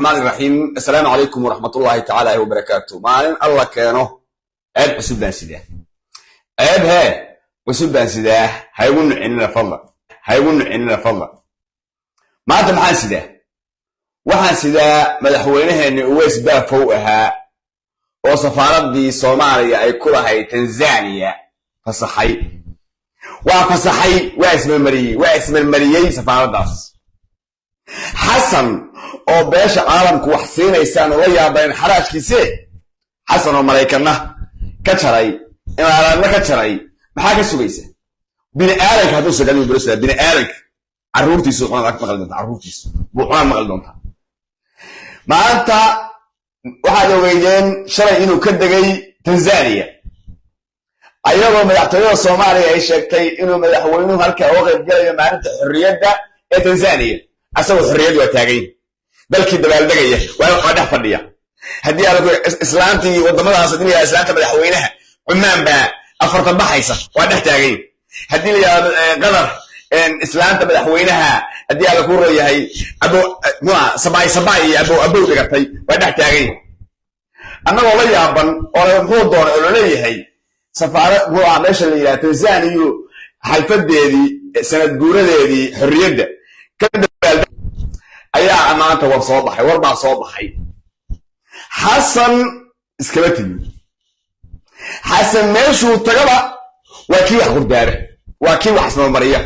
Raxmaan iraxiim. Assalaamu calaykum waraxmatullaahi tacaala wabarakaatu. Maalin Alla keeno ceeb cusub baan sidaa, ceeb hee cusub baan sidaa. Haygu nucinina fadla, haygu nucinina fadla. Maanta maxaan sidaa? Waxaan sidaa madaxweynaheenni Uweys Baafow ahaa oo safaaraddii Soomaaliya ay ku lahayd Tanzaniya fasaxay. Waa fasaxay, waa ismarmariyey, waa ismarmariyey safaaraddaas. Xasan oo beesha caalamku wax siinaysaan ula yaabayn xaraashkiise, Xasan oo Maraykanna ka jaray, Imaaraadna ka jaray, maxaa ka sugaysa? Bini aadanka hadduu sagalin bro, bini aadanka carruurtiisu cunaan maqli doontaa, carruurtiisu buu cunaan maqli doontaa. Maanta waxaad ogeydeen shalay inuu ka degay Tanzania, ayagoo madaxtooyada Soomaaliya ay sheegtay inuu madaxweynuhu halkaa uga qayb galayo maalinta xorriyadda ee Tanzania. Asagoo xorriyad waa taagay, dalkii dabaaldegaya waa dhex fadhiya. Haddii ala islaantii waddamadaas, haddii la yidhahdo islaanta madaxweynaha Cumaan baa afartan baxaysa, waa dhex taagay. Haddii la yidhahdo Qatar islaanta madaxweynaha, haddii alla ku rooyahay, abo mua sabaay sabaay iyo abow abow dhigatay, waa dhex taagay. Annagoo la yaaban oo muxuu doonay oo laleeyahay safaara muxuu ahaa meesha la yidhaha Tanzaniyu xalfadeedii sanad guuradeedii xorriyadda ka ayaa maanta war soo baxay, war baa soo baxay. Xasan iskama tegin. Xasan meeshuu tagaba waa kii wax qurdaara, waa kii wax ismamariya.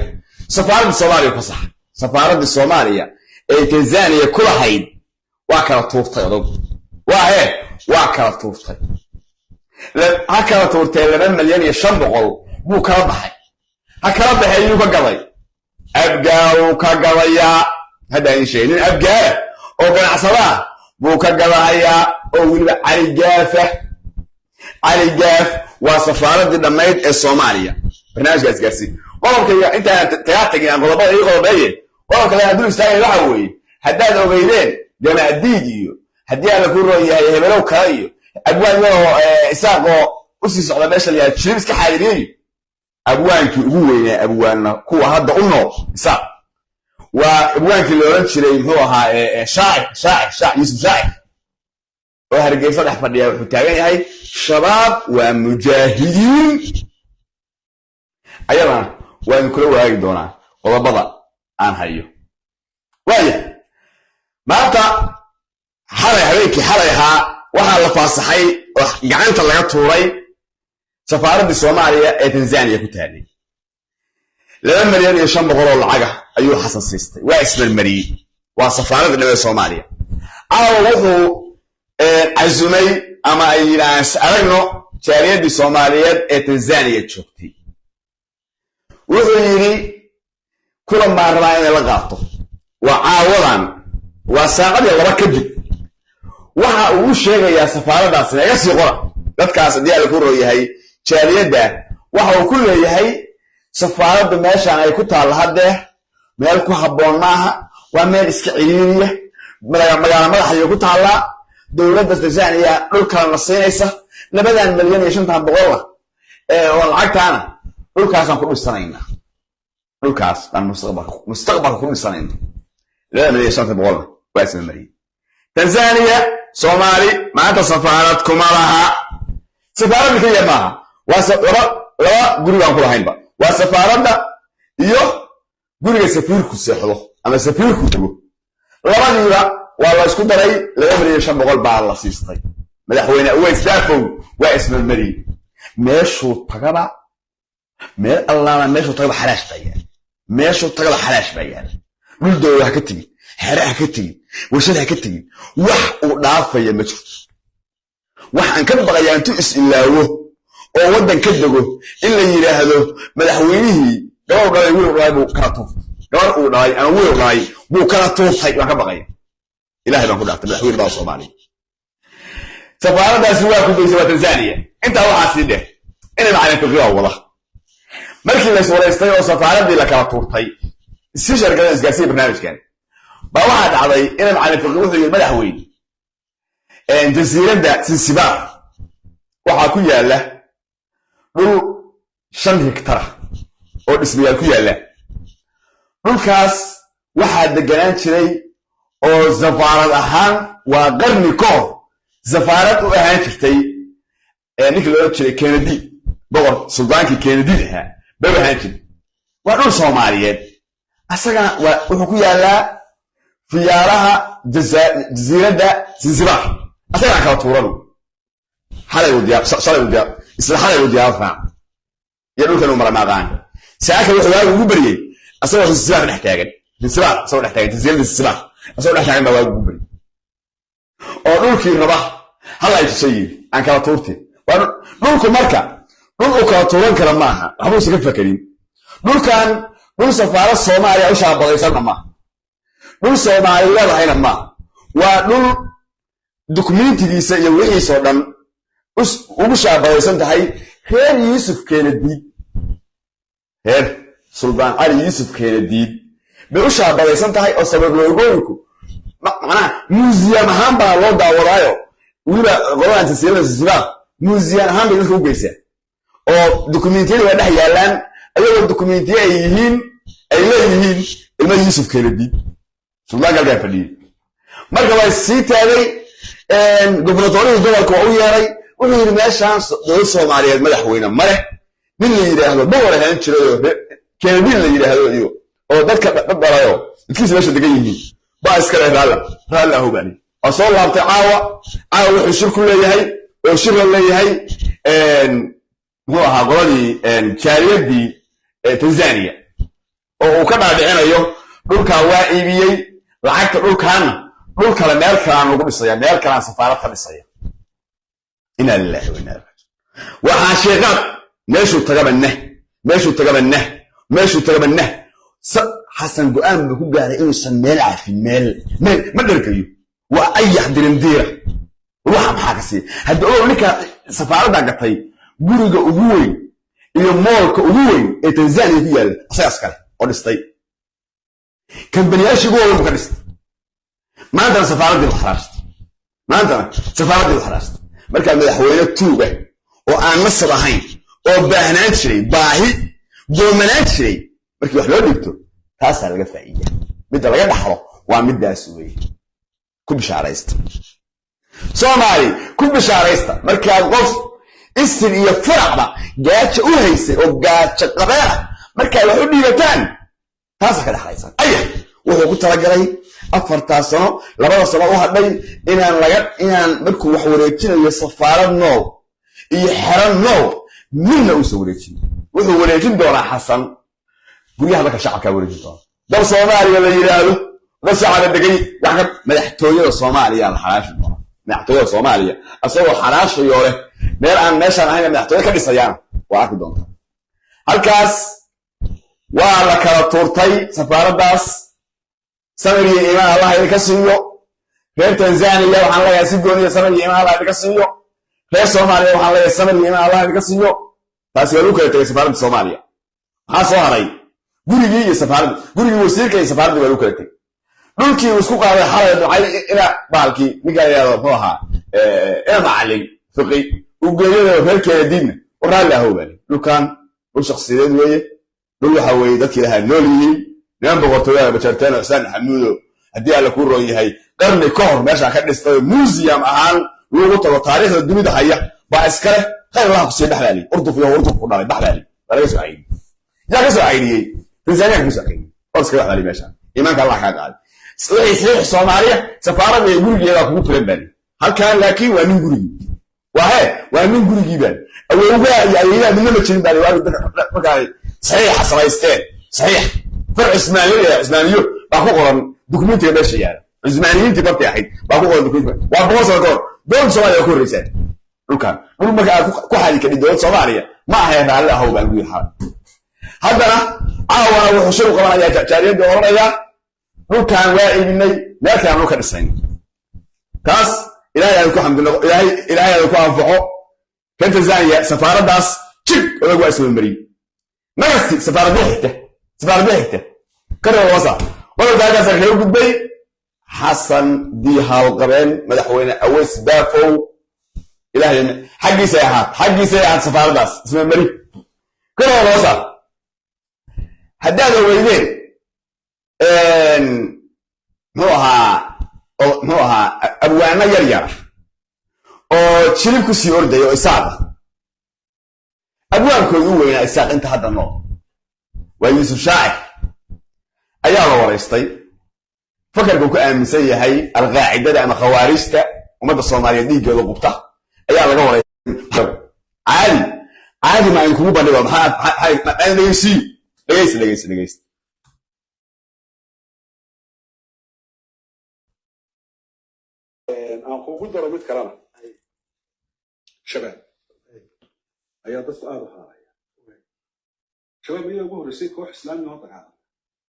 Safaaraddii Soomaaliya fasaxa, safaaraddii Soomaaliya ee Tanzaniya ku lahayd waa kala tuurtay odog, waa hee waa kala tuurtay. Ha kala tuurtee, 2,500,000 buu kala baxay. Ha kala baxay, yuu ka gaday? Abgaaruu ka gadayaa. Hadda idin sheegay, nin abgaara oo ganacsadaa buu ka gadahayaa, oo weliba Cali Gaafa. Cali Gaaf waa safaaraddii dhammayd ee Soomaaliya. Barnaamijka isgaarsiin qodobkayga intaan tagaa tagin aan qodobada ii qodobeeye, qodobka lagaan dul istaagaya waxa weeye, haddaad ogeydeen Gamaadiid iyo haddii alla ku roon yahay hebelow kale iyo abwaan yaroo Isaaqoo usii socda meesha la yahay Jilib iska xaadiriyey. Abwaankii ugu weynaa abwaanna kuwa hadda u nool Isaaq waa abwaankii la odhan jiray muxuu ahaa, Shaacir, Shaacir, Shaacir Yuusuf Shaacir oo Hargeysa dhex fadhiya, wuxuu taagan yahay Shabaab waa mujaahidiin. Ayadana waa idinkula waagi doonaa qodobada aan hayo. Waaya, maanta xalay, habeenkii xalay ahaa, waxaa la faasaxay oo gacanta laga tuuray safaaraddii Soomaaliya ee Tanzaniya ku taalay. 2,500,000 oo lacaga ayuu Xasan siistay, waa ismarmariyey. Waa safaaradda dhamee Soomaaliya. Caawa wuxuu casumay ama ay yidhahaan aragno jaaliyaddii Soomaaliyeed ee Tanzaniya joogtay. Wuxuu yidhi kulan baan rabaa inay la qaato. Waa caawadan, waa saacadii 2 kadib. Waxa uu u sheegayaa safaaraddaas naga sii qora dadkaas, haddii alla ku rooyahay jaaliyadda. Waxa uu ku leeyahay safaaraddu meeshaan ay ku taalla haddeer meel ku habboon maaha, waa meel iska ciriiriya, magaalo madaxayay ku taallaa. Dowladda Tanzaniya dhul kalena siinaysa 2,500,000-na oo lacagtaana dhulkaasaan ku dhisanaynaa, dhulkaas baan mustaqbalka ku dhisanayna. 2,500,000-na waa isla mariyey. Tanzaniya Soomaali maanta safaarad kuma laha. Safaaradda keliya maaha, waa laba guri baan ku lahaynba, waa safaaradda iyo guriga safiirku seexdo ama safiirku tago. Labadiiba waa la isku daray, 2,500,000 baa la siistay. Madaxweyne Aweys Daafow waa ismarmariyey. Meeshuu tagaba, meel allaala meeshuu tagaba xalaash baa yaala, meeshuu tagaba xalaash baa yaala. Dhul dowla ha ka tegin, xere ha ka tegin, warshad ha ka tegin, wax uu dhaafaya ma jirto. Wax aan ka baqayaa intuu is ilaawo oo waddan ka dego in la yidhaahdo madaxweynihii gabar u dhalay, wiil u dhalay buu kala tuurtay, gabar uu dhalay ama wiil u dhalay buu kala tuurtay baan ka baqaya. Ilahay baan ku dhaartay, madaxweyne baa Soomaaliya safaaraddaasi waa ku daysay, waa Tanzaniya. Intaa waxaa sii dheer inay macalin fiqiga wada markii la iswaraystay oo safaaraddii la kala tuurtay, si sharkada isgaarsiya barnaamijkan baa waxaa dhacday inay macalin fiqi wuxuu yidhi madaxweyne, jasiiradda Sinsibaar waxaa ku yaalla dhul 5 hektara oo dhismayaal ku yaalla. Dhulkaas waxaa deganaan jiray Oo safaarad ahaan waa qarni ka hor safaarad u ahaan jirtay ninkii loola jiray Kennedy, boqor suldaankii Kennedy ahaa bay u ahaan jiray. Waa dhul Soomaaliyeed. Asagana wuxuu ku yaallaa fiyaaraha jasiiradda Sinsibaar. Asagaan kala tuurano. Xalay uu diyaar, shalay uu diyaar, isla xalay uu diyaar raac iyo dhulkan uu mara maaqaan. Saaka wuxuu waagu ugu baryey asagoo Sinsibaar dhex taagan, Sinsibaar asagoo dhex taagan, jasiiradda Sinsibaar asagoo dhex taagan baa waagu ugu baryey oo dhulkii raba hal ay tusay yiri aan kala tuurte. Waa dhulku marka dhul uu kala tuuran kara maaha, waxbuusa ka fakerin. Dhulkan dhul safaarad Soomaaliya u shaabadaysanna maaha, dhul Soomaali leedahayna maaha. Waa dhul dukumentigiisa iyo wixiisoo dhan ugu shaabadaysan tahay reer Yuusuf Keenadiid, reer Suldaan Cali Yuusuf Keenadiid bay u shaabadaysan tahay, oo sababloogooyinku macnaha muusiyam ahaan baa loo daawadaayo. Weliba qoladan jasiirada Sinsibaar muusiyam ahaan bay dadka u geysaa, oo dukumentiyada waa dhex yaallaan, ayagoo dukumentiye ay yihiin ay leeyihiin ilma Yuusuf Keenadiid, suldaanka halkaa fadhiyey. Marka waa sii taagay, gobnatorihii gobolka waa u yeeray, wuxuu yidhi meeshaan dowlad Soomaaliyeed madaxweyne ma leh, nin la yidhaahdo boqor ahaan jirayoo Keenadiid la yidhaahdo iyo oo dadka dhalayo dadkiisa meesha degan yihiin baa iska leh. Raalla raalli ahow baani. Waa soo laabtay caawa. Caawa wuxuu shir ku leeyahay oo shir la leeyahay muxuu ahaa qoladii jaaliyadii Tanzania, oo uu ka dhaadhicinayo dhulkaa waa iibiyey, lacagta dhulkaana dhul kale meel kalaan lagu dhisaya, meel kalaan safaarad ka dhisaya. Inaa lillahi wa inaa ilaihi. Waxaa sheekaad meeshuu tagaba nah, meeshuu tagaba nah, meeshuu tagaba nah. Xasan go'aan buu ku gaaray inuusan meel cafin, meel meel ma dhergayo. Waa ayax dirindiira. Waxa maxaa ka siiya hadda ogow ninka safaaradda gatay guriga ugu weyn iyo moolka ugu weyn ee Tanzania ku yaalla asagaas kale oo dhistay, kambaniyaashii ugu waaweyn buu ka dhistay. Maantana safaaraddii bu xaraashtay, maantana safaaraddii bu xaraashtay. Markaa madaxweyne tuuga oo aan nasab ahayn oo baahnaan jiray, baahi doomanaan jiray, markii wax loo dhigto taasaa laga faa'iida, midda laga dhaxlo waa middaas weeye. Ku bishaaraysta Soomaali, ku bishaaraysta. Markaad qof isir iyo faracba gaajo u haysay oo gaajo qabeena markaad wax u dhiibataan, taasaa ka dhexlaysan. Aya wuxuu ku talagalay 4taa sano, 2da sano u hadhay, inaan laga inaan markuu wax wareejinayo safaarad nool iyo xero nool midna uusan wareejin. Wuxuu wareejin doonaa Xasan guryaha dadka shacabkaa wareejin doona, dal Soomaaliya la yidhaahdo dad shacaba degay wax ka madaxtooyada Soomaaliya la xaraashi doona. Madaxtooyada Soomaaliya asagoo xaraashayoo leh meel aan meeshaan ahayn madaxtooye ka dhisayaana waa arki doontaa. Halkaas waa la kala tuurtay safaaraddaas. Samir iyo iimaan Allah idinka siiyo reer Tanzania, waxaan leeyahay si gooniya samir iyo iimaan Allah idinka siiyo. Reer Soomaaliya waxaan leeyahay samir iyo iimaan Allah idinka siiyo. Taasi waa lagu kala tegay safaaradda Soomaaliya. Maxaa soo haray? Gurigii iyo safaaradda, gurigii wasiirka iyo safaaraddii waa lagu kala tegay. Dhulkii uu isku qaaday xalay dhacay ina baalkii ninka yidhahdo muxuu ahaa ina macallin Fiqi uu geeyada reerkeeda diidna u raalli ahow baali. Dhulkan dhul shakhsiyadeed weeye, dhul waxa weeye dadkii lahaa nool yihiin, niman boqortooyada Bajarteen oo Xusaan Xamuudo haddii Alla kuu roon yahay qarni ka hor meeshaa ka dhistay, museum ahaan lagu tago, taariikhda dunida haya baa iska leh. Khayr allaha kusii baxbaali, urduf iyo urduf ku dhalay baxbaali. Waa laga soo caydiyey, yaa ka soo caydiyey? Tanzania ka soo caydiyey oo iska baxbaali meeshaan. Iimaanka Allah kaa qaaday. Wixii saxiix Soomaaliya safaarada iyo gurigeedaa kugu filan baali halkan, laakiin waa nin gurigii, waa hee, waa nin gurigii baali, awowgaa iyo ayeeyaha midna ma jirin baali. Waa markaa saxiixa samaysteen, saxiix far Cusmaaniyo, Cusmaaniyo baa ku qoran dukumentiga meesha yaala, Cusmaaniyiintii bartay ahayd baa ku qoran dukumentiga. Waa 100 sano kahor, dowladda Soomaaliya waa ku horreysaan. Dhulkan dhul marka aad ku xadi kadhi dowladda Soomaaliya ma ahayn. Raalli ahow baan guyi xalay. Haddana caawana wuxuu shir u qabanayaa jaaliyadii, odhanayaa dhulkan waa iibinay, meel kale aan dhul ka dhisayn. Taas Ilaahay aan ku xamdino, Ilaahay Ilaahay aan ku anfaco. Kan Tanzania safaaraddaas jig odag waa ismamariyey nagasti safaaradda xigta, safaaradda xigta ka reeba wasa. Qodobka halkaas kaga gudbay. Xasan Diihaalqabeen, madaxweyne Aweys Baafow, Ilaahay xaggiisay ahaat, xaggiisay ahaat safaaraddaas ismamari ka reeba wasa. Haddaad ogeydeen muxuu ahaa Oo muxuu ahaa, abwaano yar yara oo jilib ku sii ordaya oo Isaaqa, abwaankooda u weynaa Isaaq inta hadda nool waa Yuusuf Shaacir, ayaa la waraystay fakarka uu ku aaminsan yahay Alqaacidada ama Khawaarijta ummadda Soomaaliyeed dhiiggeeda qubta ayaa laga waraystay. Caadi caadi ma in kugu bandhigo? Maxaa dhegeysiiyo? Dhegeysta, dhegeysta, dhegeysta. Aan kugu daro mid kalena. Shabaab ayaa dadku aada u haaraya. Shabaab ayaa ugu horreysay koox Islaami oo dagaalantay.